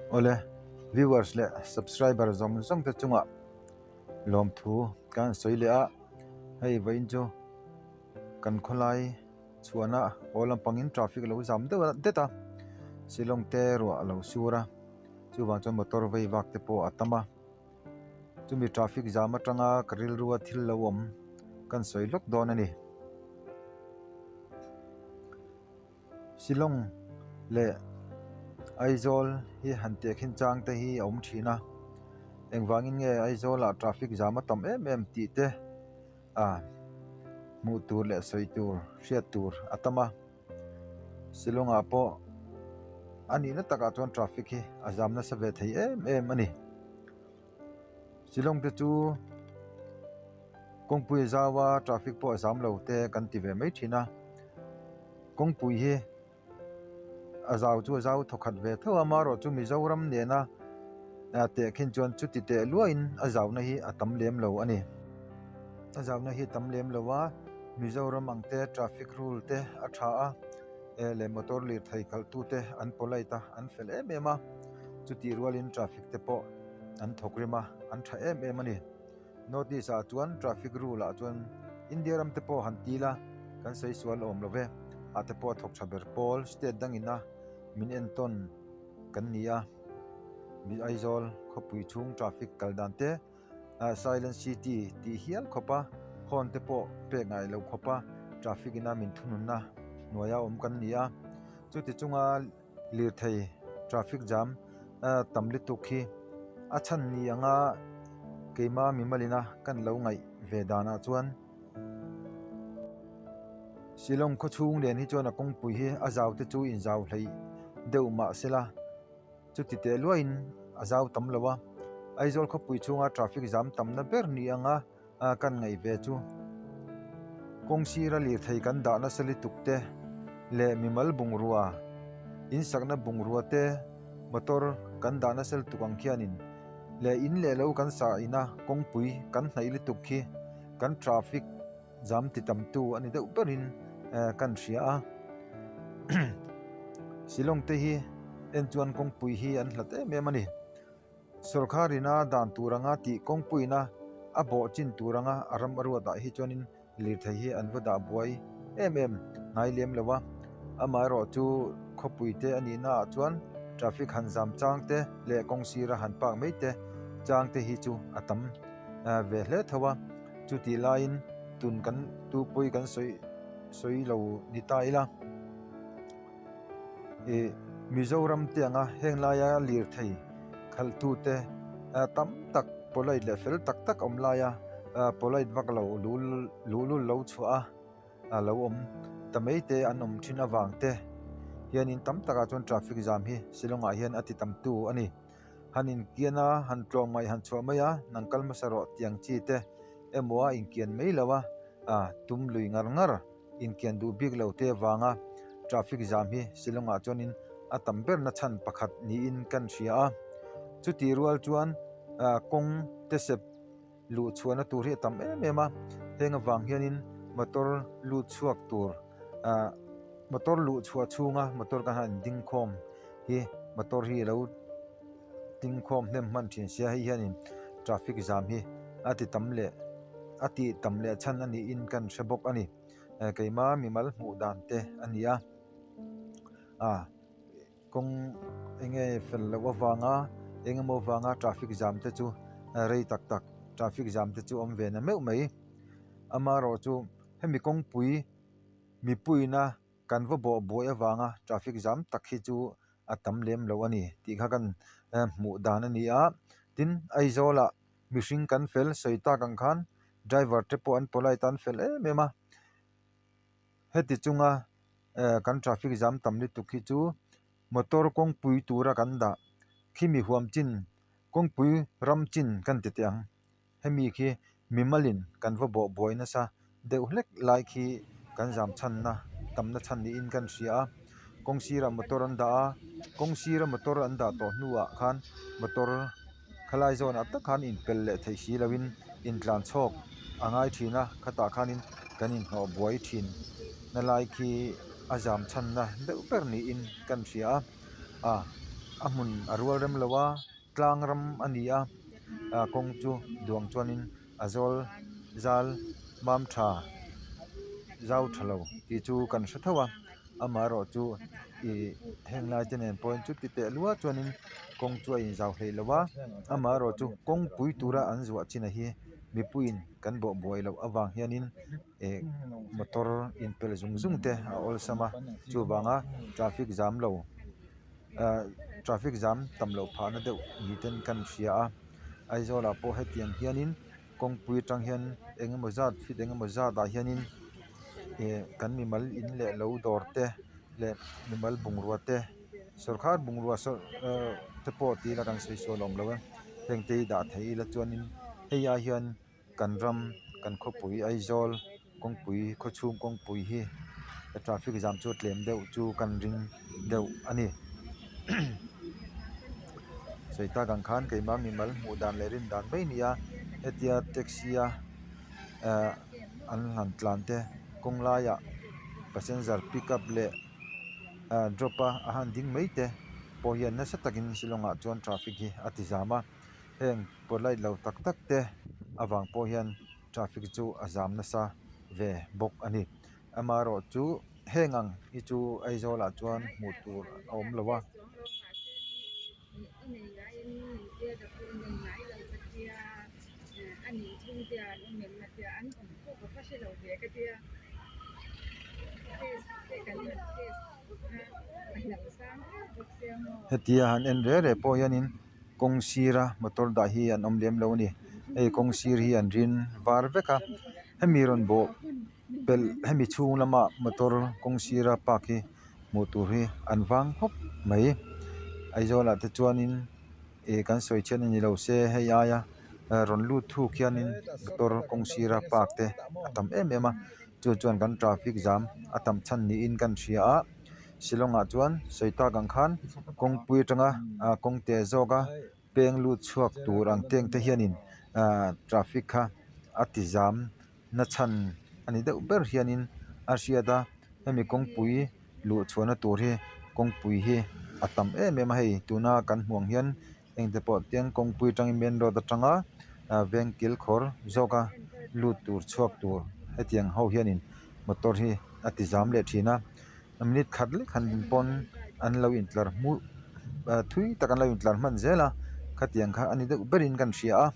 Awle, viewers leh subscriber zawng zawng te chungah lawmthu ka han sawi leh a, hei vawiin chu kan khawlai chhuahna haw lampangin traffic a lo zam deuh det a, Shillong te ruah a lo sur a, chuvang chuan motor vei vak te pawh a tam a, chumi traffic zam atanga ka rilrua thil lo awm kan sawi lawk dawn a ni. Shillong leh Aizawl hi han teh khin chang te hi a awm thin a, engvangin nge Aizawl ah traffic jam a tam em em tih te ah hmuh tur leh sawi tur hriat tur a tam a, Shillong ah pawh a nihna takah chuan traffic hi a zam nasa ve thei em em a ni. Shillong te chu kawngpui a zau a traffic pawh a zam lo te kan ti ve mai thin a kawngpui hi a zau chu a zau thawkhat ve tho a amaherawh chu Mizoram nena tehkhin chuan chuti teh luahin a zauna hi a tam lem lo a ni a zauna hi a tam lem lo a Mizoram ang te traffic rule te a tha a eh leh motor lirthei khalh tute an polite a an fel em em a chutih rualin traffic te pawh an thawk rim a an tha em em a ni north east ah chuan traffic rule ah chuan India ram te pawh han til a kan sawi sual awm lo ve ah te pawh a thawk tha ber pawl state dang ina min entawn kan ni a Aizawl khawpui chhung traffic kal dan te ah silent city tih hial khawp a horn te pawh pek ngai lo khawp a traffic ina min thununna hnuaia awm kan ni a chuti chunga lirthei traffic jam tam lutuk hi a chhan ni anga keima mimalina kan lo ngaih ve danah chuan Shillong khawchhung nen hi chuan a kawngpui hi a zau te chu inzau hleih deuh mah sela chuti teh luahin a zau tam lo a Aizawl khawpui chhunga traffic jam tamna ber ni anga. a kan ngaih ve chu kawng sira lirthei kan dah nasa lutuk te leh mimal bungrua in sakna bungrua te motor kan dah nasa lutuk ang khianin leh in leh lo kan sah ina kawngpui kan hnaih lutuk khi kan traffic jam ti tam tu a ni deuh berin eh kan hria a Shillong te hi en chuan kawngpui hi an hlat em em a ni. Sawrkar ina dan tur anga tih kawngpuiina a bawh chin tur anga a ram a ruatah hi chuanin lirthei hi an va dah buai em em ngai lem lo a, amaherawh chu khawpui te a nihna ah chuan traffic han zam chang te leh kawng sira han park mai te chang te hi chu a tam ve hle tho a, chutih laiin tun kan tupui kan sawi sawi lo ni ta ila. Ih Mizoram te anga heng laia lirthei khalh tute tam tak polite leh fel tak tak awm laia polite vak lo luhlul lo chhuah a lo awm ta mai te an awm thin avang te hianin tam takah chuan traffic jam hi Shillong ah hian a ti tam tu a ni. Han inkian a han tlawm ngaih han chhuah mai a nang kal hmasa rawh tiang chi te emaw a inkian mai lo a tum lui ngar ngar. Inkian duh bik lo te avanga traffic jam hi Shillong ah chuanin a tam berna chhan pakhat niin kan hria a, chutih rual chuan ah kawng te sep luh chhuahna tur hi a tam em em a, heng avang hianin motor lut chhuak tur ah motor luh chhuah chhunga motor kan han ding khawm hi motor hi alo ding khawm hnem hman thin sia hei hianin traffic jam hi a ti tam leh a tih tam leh chhan a niin kan hre bawk a ni eh keima mimal hmuh dan te a ni a ah kawng eng nge fel loh avanga eng emaw avanga traffic jam te chu rei tak tak traffic jam te chu awm ve na meuh mai amaherawh chu hemi kawngpui mipuiina kan va bawh buai avanga traffic jam tak hi chu a tam lem lo a ni tih kha kan hmuh dan a ni a tin Aizawl ah mihring kan fel sawi tak ang khan driver te pawh an polite a an fel em em a heti chunga eh kan traffic jam tam lutuk hi chu motor kawngpui tura kan dah khimi huam chin kawngpui ram chin kan ti teh ang. Hemi khi mimalin kan va bawh buai nasa deuh hlek lai khi kan zam chhanna tamna chhan niin kan hria a, kawng sirah motor an dah a, kawng sira motor an dah tawh hnuah khan motor khalai zawnah tak khan inpelh leh theih si loin intlan chhawk a ngai thin a, khatah khanin kan inhnawh buai thin na lai khi a zam chhanna deuh ber niin kan hria a, a. a hmun a rual rem lo a tlang ram a ni a ah kawng chu duang chuanin a zawl zal mam tha zau tha lo tih chu kan hre tho a amaherawh chu ih heng lai te nen pawhin chuti teh luah chuanin kawng chu a inzau hlei lo a amaherawh chu kawngpui tura an zuah chin a hi mipuiin kan bawh buai loh avang hianin eh motor inpelh zung zung te a awlsam a chuvanga traffic jam lo ah traffic jam tam loh phah na deuh ni ten kan hria a Aizawl ah pawh hetiang hianin kawngpui atang hian eng emaw zat feet eng emaw zat ah hianin eh kan mimal in leh lo dawr te leh mimal bungrua te sawrkar bungrua ahh te pawh ti ila kan sawi sual awm lo e heng te hi dah thei ila chuanin hei ai hian kan ram kan khawpui Aizawl kawngpui khawchhung kawngpui hi traffic jam chu a tlem deuh chu kan ring deuh a ni sawi tak ang khan keimah mimal hmuh dan leh rin dan mai a ni a hetia taxi a ahh an han tlan te kawng laiah passenger pick up leh ahh drop a a han ding mai te pawh hian nasa takin shillong ah chuan traffic hi a ti zam a heng polite lo tak tak te avang pawh hian traffic chu a zam nasa ve bawk a ni amaherawh chu heng ang hi chu Aizawl ah chuan hmuh tur a awm lo a. Hetia han en reh reh pawh hianin kawng sira motor dah hi an awm lem lo a ni hei kawng sir hi an rin var vek a hemi rawn bawh pelh hemi chhung lama motor kawng sira park hi hmuh tur hi an vang khawp mai Aizawl ah te chuanin ih kan sawi chhiat a ni lo se hei aia rawn lut thuk hianin motor kawng sira park te a tam em em a chu chuan kan traffic jam a tam chhan niin kan hria a. Shillong ah chuan sawi tak ang khan kawngpui atanga ah kawng te zawk a peng lut chhuak tur ang teng te hianin ah traffic kha a ti zam na chhan a ni deuh ber hianin a hriat a hemi kawngpui luh chhuahna tur hi kawngpui hi a tam em em a hei tuna kan hmuh ang hian engte pawh tiang kawngpui atangin main road atanga ah veng kil khawr zawka lut tur chhuak tur hetiang ho hianin motor hi a ti zam leh thin a minute khat lek han din pawn an lo intlar hmuh ah thui tak an lo intlar hman zel a khatiang kha a ni deuh berin kan hria a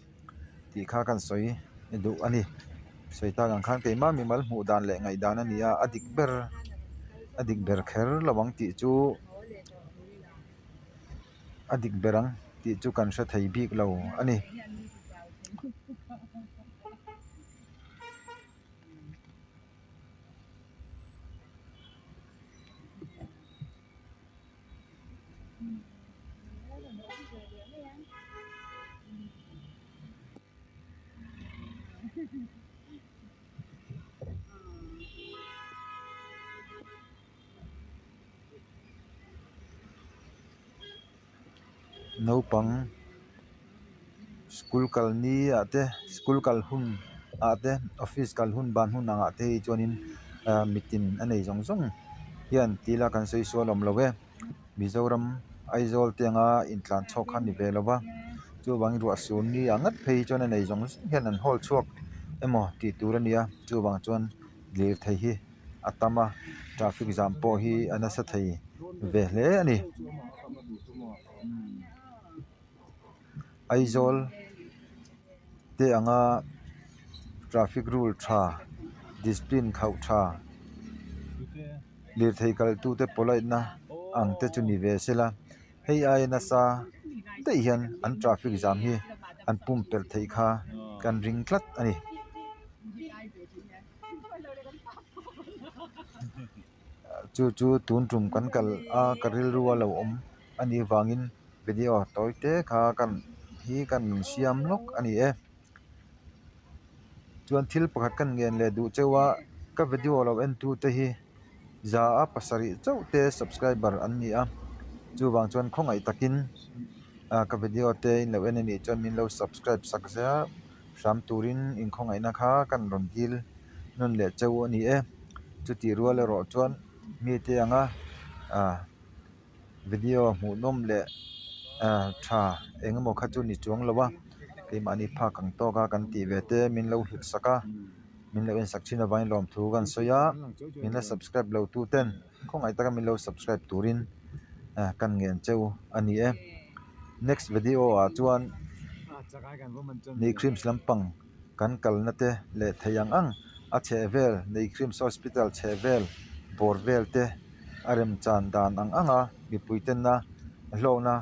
tih kha kan sawi duh a ni sawi tak ang khan keimah mimal hmuh dan leh ngaihdan a ni a a dik ber a dik ber kher lo ang tih chu. a dik ber ang tih chu kan hre thei bik lo a ni. Naupang school kal ni ah te school kal hun ah te office kal hun ban hun ang ah te hi chuanin ah mitin a nei zawng zawng hian ti ila kan sawi sual awm lo e Mizoram Aizawl te anga intlan chhawk kha a ni ve lo va chuvangin ruah sur ni ah ngat phei hi chuan a nei zawng zawng hian an hawl chhuak emaw tih tur a ni a chuvang chuan lirthei hi. a tam a traffic jam pawh hi a nasa thei ve hle a ni Aizawl te anga traffic rule tha discipline khauh tha lirthei kal tute polite na ang te chu ni ve sela hei aia nasa daih hian an traffic jam hi an pumpelh theih kha kan ring tlat a ni. Chu chu tun tum kan kal a ka rilru a lo awm a nih vangin video tawi te kha kan hi kan siam lawk a ni e chuan thil pakhat kan ngen leh duh cheu a ka video lo en tu te hi za a pasarih chauh te subscriber an ni a chuvang chuan khawngaih takin ah ka video te in lo en a nih chuan min lo subscribe sak zel. Hram turin inkhawngaihna kha kan rawn dil nawn leh cheu a ni e. Chutih rual erawh chuan mite anga ah. Video hmuhnawm leh tha eng emaw kha chu ni chuang lo a, keimahni phak ang tawk a kan tih ve te min lo hlut sak a, min lo en sak thin avangin lawmthu kan sawi a, min la subscribe lo tu ten khawngaih taka min lo subscribe turin kan ngen cheu a ni e. Next video ah chuan Nei Creams lampang kan kalna te leh thei ang ang a chhehvel Nei Creams Hospital chhehvel bawr vel te a remchan dan ang ang a mipui tena hlawhna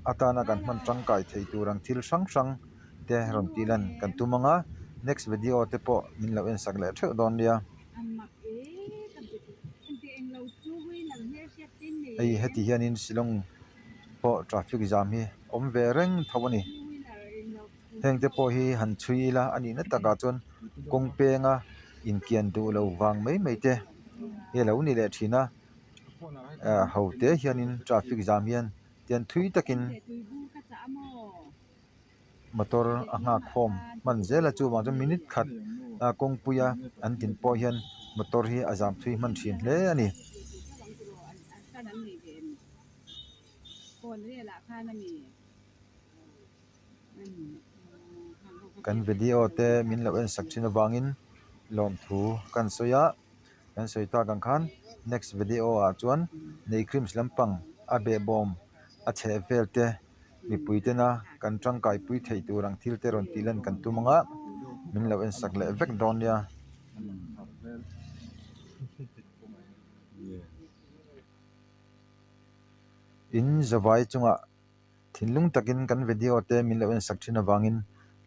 atana kan hman tangkai thei tur ang thil hrang hrang te rawn tih lan kan tum ang a next video te pawh min lo en sak leh theuh dawn nia. Hei heti hianin Shillong pawh traffic jam hi awm ve reng tho a ni. Heng te pawh hi han chhui ila a nihna takah chuan kawng penga inkian duh lo vang mai mai te hi a lo ni leh thin a ah ho te hianin traffic jam hian tian thui takin motor a nghak khawm hman zel a chuvang chuan minute khat ah kawngpuia an din pawh hian motor hi a zam thui hman thin hle a ni. Kan video te min lo en sak thin avangin lawmthu kan sawi a kan sawi tak ang khan next video ah chuan nei creams lampang a behbawm a chheh vel te mipui tena kan tangkai pui theih tur ang thil te rawn tih lan kan tum ang a min lo en sak leh vek dawn nia. In zavai chungah thinlung takin kan video te min lo en sak thin avangin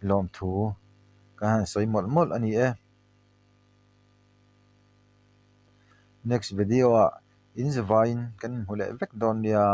lawmthu ka han sawi mawlh mawlh a ni e. Next video ah in zavaiin kan inhmu leh vek dawn nia.